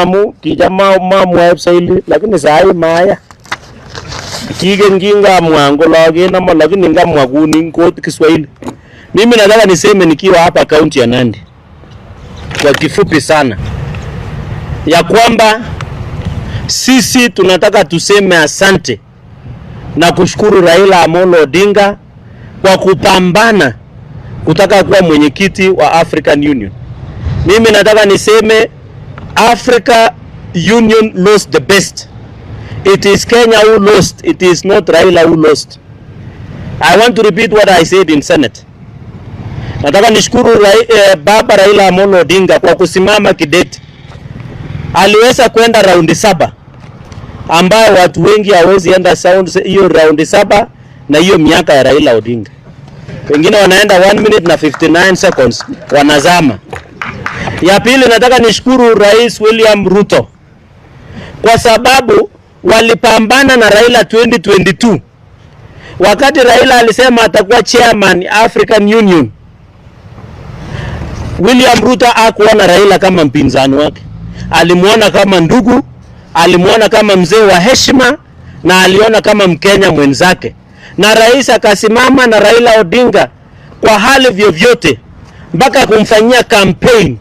Amu kicham mamwae Kiswahili lakini sahi maya. Kigen kingamwa ngolo kenamo lakini ngamwa kuni ko Kiswahili. Mimi nataka niseme nikiwa hapa kaunti ya Nandi kwa kifupi sana ya kwamba sisi tunataka tuseme asante na kushukuru Raila Amolo Odinga kwa kupambana kutaka kuwa mwenyekiti wa African Union. Mimi nataka niseme Africa Union lost the best. It is Kenya who lost. It is not Raila who lost. I want to repeat what I said in Senate. Nataka nishukuru Baba Raila Amolo Odinga kwa kusimama kidete. Aliweza kwenda raundi 7 ambayo watu wengi hawezi enda sound hiyo raundi 7 na hiyo miaka ya Raila Odinga. Wengine wanaenda 1 minute na 59 seconds wanazama. Ya pili, nataka nishukuru Rais William Ruto kwa sababu walipambana na Raila 2022 wakati Raila alisema atakuwa chairman African Union. William Ruto hakuona Raila kama mpinzani wake, alimuona kama ndugu, alimuona kama mzee wa heshima na aliona kama Mkenya mwenzake. Na rais akasimama na Raila Odinga kwa hali vyovyote mpaka kumfanyia campaign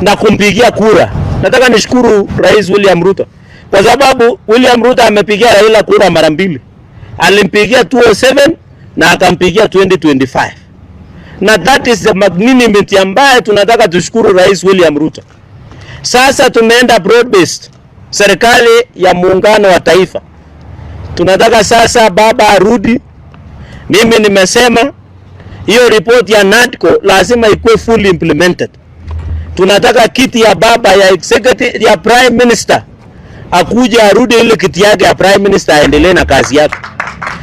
na kumpigia kura. Nataka nishukuru Rais William Ruto kwa sababu William Ruto amepigia Raila kura mara mbili. Alimpigia 2007 na akampigia 2025. Na that is the magnanimity ambaye tunataka tushukuru Rais William Ruto. Sasa tumeenda broad based, serikali ya muungano wa taifa. Tunataka sasa baba arudi. Mimi nimesema hiyo report ya NADCO lazima ikuwe fully implemented. Tunataka kiti ya baba ya executive ya prime minister akuje arudi ile kiti yake ya prime minister, aendelee na kazi yake.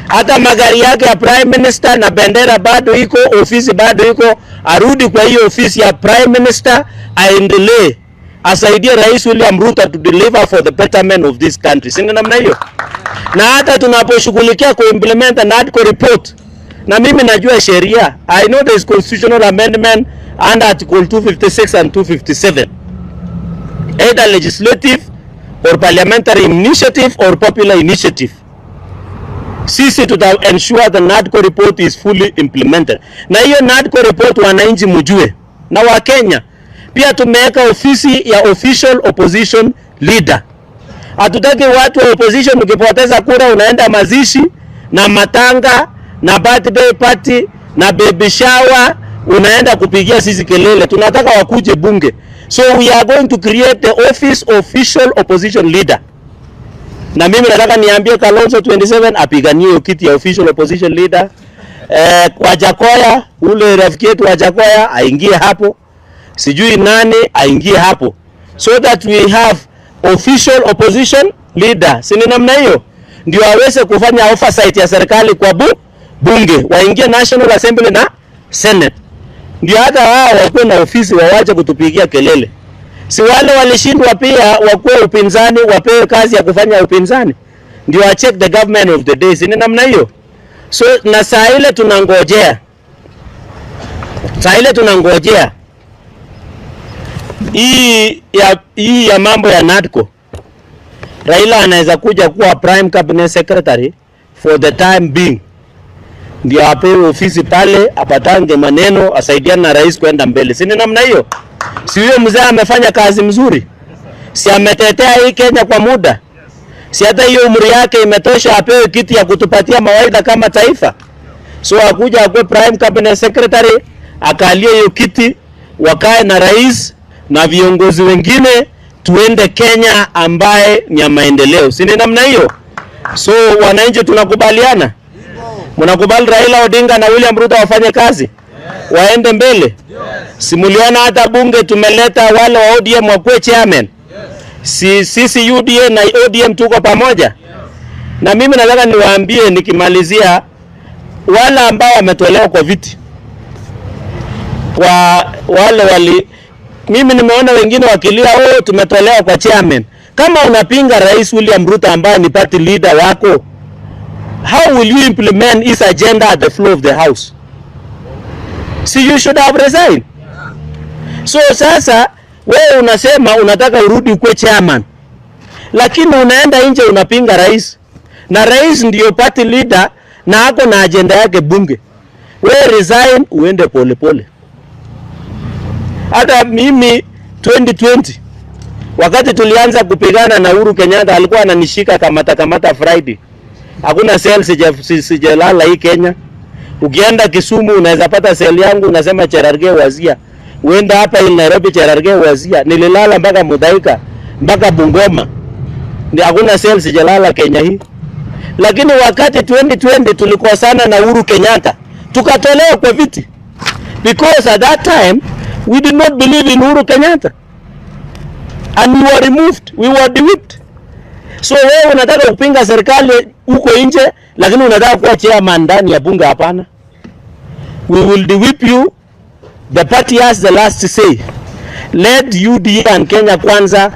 Hata magari yake ya prime minister na bendera bado iko, ofisi bado iko, arudi kwa hiyo ofisi ya prime minister, aendelee asaidie Rais William Ruto to deliver for the betterment of this country. Si namna hiyo? Na hata tunaposhughulikia kuimplement NADCO report, na mimi najua sheria, I know there is constitutional amendment under article 256 and 257, either legislative or parliamentary initiative or popular initiative. Sisi tuta ensure the NADCO report is fully implemented. Na hiyo NADCO report, wananchi mjue na Wakenya pia, tumeweka ofisi ya official opposition leader. Hatutaki watu wa opposition, ukipoteza kura unaenda mazishi na matanga na birthday party na baby shower, unaenda kupigia sisi kelele. Tunataka wakuje bunge. So we are going to create the office official opposition leader. Na mimi nataka niambie Kalonzo 27 apiganie hiyo kiti ya official opposition leader. Wajackoyah, ule rafiki yetu Wajackoyah aingie hapo, sijui nani aingie hapo, so that we have official opposition leader. Si ni namna hiyo? Ndio aweze kufanya oversight ya serikali kwa bunge, waingie National Assembly na Senate, ndio hata wao wakuwe na ofisi, wawache kutupigia kelele. Si wale walishindwa pia wakuwe upinzani, wapewe kazi ya kufanya upinzani, ndio wa check the government of the day. Si ni namna hiyo? So na saa ile tunangojea, saa ile tunangojea hii ya mambo ya NADCO, Raila anaweza kuja kuwa prime cabinet secretary for the time being, ndio apewe ofisi pale, apatange maneno, asaidiane na rais kwenda mbele. Si ni namna hiyo? Si huyo mzee amefanya kazi mzuri? Si ametetea hii Kenya kwa muda? Si hata hiyo umri yake imetosha apewe kiti ya kutupatia mawaidha kama taifa? So akuja akuwe prime cabinet secretary, akalie hiyo kiti, wakae na rais na viongozi wengine, tuende Kenya ambaye ni ya maendeleo. Si ni namna hiyo? So wananchi tunakubaliana? Mnakubali Raila Odinga na William Ruto wafanye kazi? Waende mbele? Si muliona hata bunge tumeleta wale wa ODM wakuwe chairman? Si sisi UDA na ODM tuko pamoja? Na mimi nataka niwaambie nikimalizia, wale ambao wametolewa kwa viti, kwa wale wali, mimi nimeona wengine wakilia, "Oh, tumetolewa kwa chairman." Kama unapinga Rais William Ruto ambaye ni party leader wako, how will you implement his agenda at the floor of the house? See, you should have resigned. So sasa Wewe unasema unataka urudi ukuwe chairman, lakini unaenda nje unapinga rais, na rais ndio party leader na ako na agenda yake bunge. Wewe resign uende polepole. Hata mimi 2020 wakati tulianza kupigana na Uhuru Kenyatta alikuwa ananishika kamata kamata Friday. Hakuna cell sijalala hii Kenya. Ukienda Kisumu unaweza pata cell yangu unasema Cherargei wazia. Uenda hapa in Nairobi Cherargei wazia. Nililala mpaka Muthaiga, mpaka Bungoma. Ndio hakuna cell sijalala Kenya hii. Lakini wakati 2020 tulikosana na Uhuru Kenyatta, tukatolewa kwa viti. Because at that time we did not believe in Uhuru Kenyatta. And we were removed, we were whipped. So wewe unataka kupinga serikali huko nje, lakini unataka kuwa chairman ndani ya bunge? Hapana. We will whip you. The party has the last say. Let UDA and Kenya Kwanza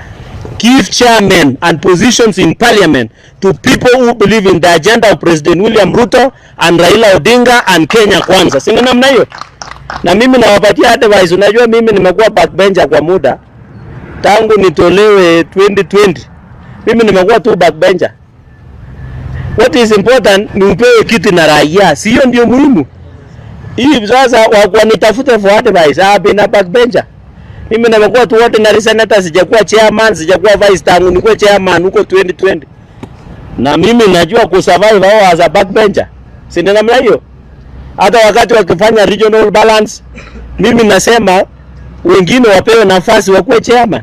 give chairman and positions in parliament to people who believe in the agenda of President William Ruto and Raila Odinga and Kenya Kwanza. Si ni namna hiyo? Na mimi nawapatia advice. Unajua mimi nimekuwa backbencher kwa muda tangu nitolewe 2020. Mimi nimekuwa tu backbencher. What is important ni upewe kiti na raia, sio ndio muhimu? Hii sasa wanitafute for advice. I've been a backbencher. Mimi nimekuwa tu ordinary senator, sijakuwa chairman, sijakuwa vice tangu nikuwe chairman huko 2020. Na mimi najua kusurvive au as a backbencher. Si ndio namna hiyo? Hata wakati wakifanya regional balance, mimi nasema wengine wapewe nafasi wakuwe chairman.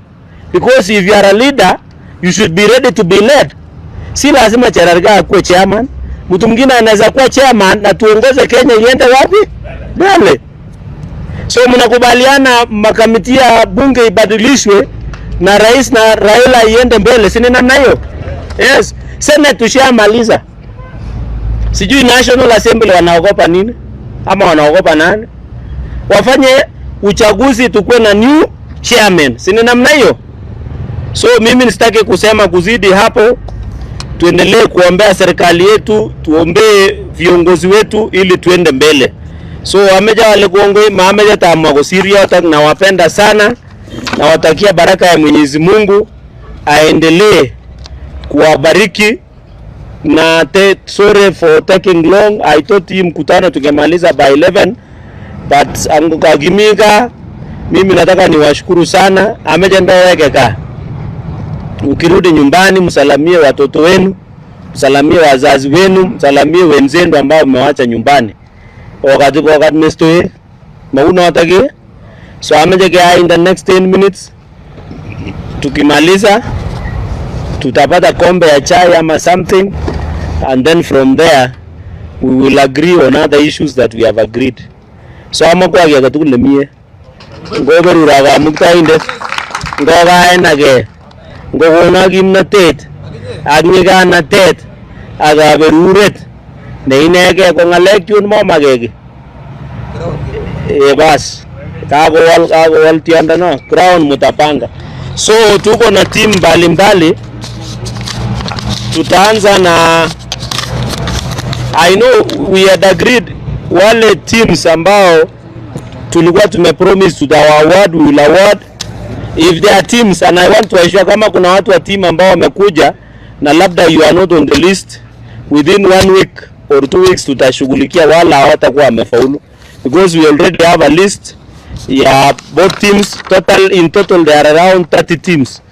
Because if you are a leader, you should be ready to be led. Si lazima Cherargei akuwe chairman. Mtu mwingine anaweza kuwa chairman na tuongoze Kenya iende wapi? Mbele. So mnakubaliana makamiti ya bunge ibadilishwe na rais na Raila iende mbele, si ni namna hiyo? Yes. Senate tushamaliza. Sijui National Assembly wanaogopa nini ama wanaogopa nani? Wafanye uchaguzi tukuwe na new chairman, si ni namna hiyo? So mimi sitaki kusema kuzidi hapo. Tuendelee kuombea serikali yetu, tuombee viongozi wetu ili tuende mbele. So ameja wale kuongoi maameja tamwa kosir yotok, nawapenda sana, nawatakia baraka ya Mwenyezi Mungu aendelee kuwabariki na sorry for taking long. I thought hii mkutano tungemaliza by 11 but angukagimika. Mimi nataka niwashukuru sana. Ameja ndaweke ka ukirudi nyumbani msalamie watoto wenu, msalamie wazazi wenu, msalamie wenzenu ambao mmewacha nyumbani. Wakati wakati mestoe mauna watake. So ameje ke in the next 10 minutes tukimaliza tutapata kombe ya chai ama something, and then from there we will agree on other issues that we have agreed. So amakwa kiy agetugul nemie, ngoberura Kamuktaindet, ngokaenage, ngokono kimnatet ak nyiganatet ak kaberuret ne inegei ko ng'alek chun momake kiy. Eh, bas kakowal tiondo no crown mutapanga. So tuko na timu mbalimbali, tutaanza na, I know we had agreed wale teams ambao tulikuwa tumepromise tutawa award, we will award if there are teams, and I want to assure kama kuna watu wa team ambao wamekuja na labda you are not on the list, within one week or 2 weeks tutashughulikia wala hawatakuwa wamefaulu, because we already have a list ya both teams. Total in total there are around 30 teams.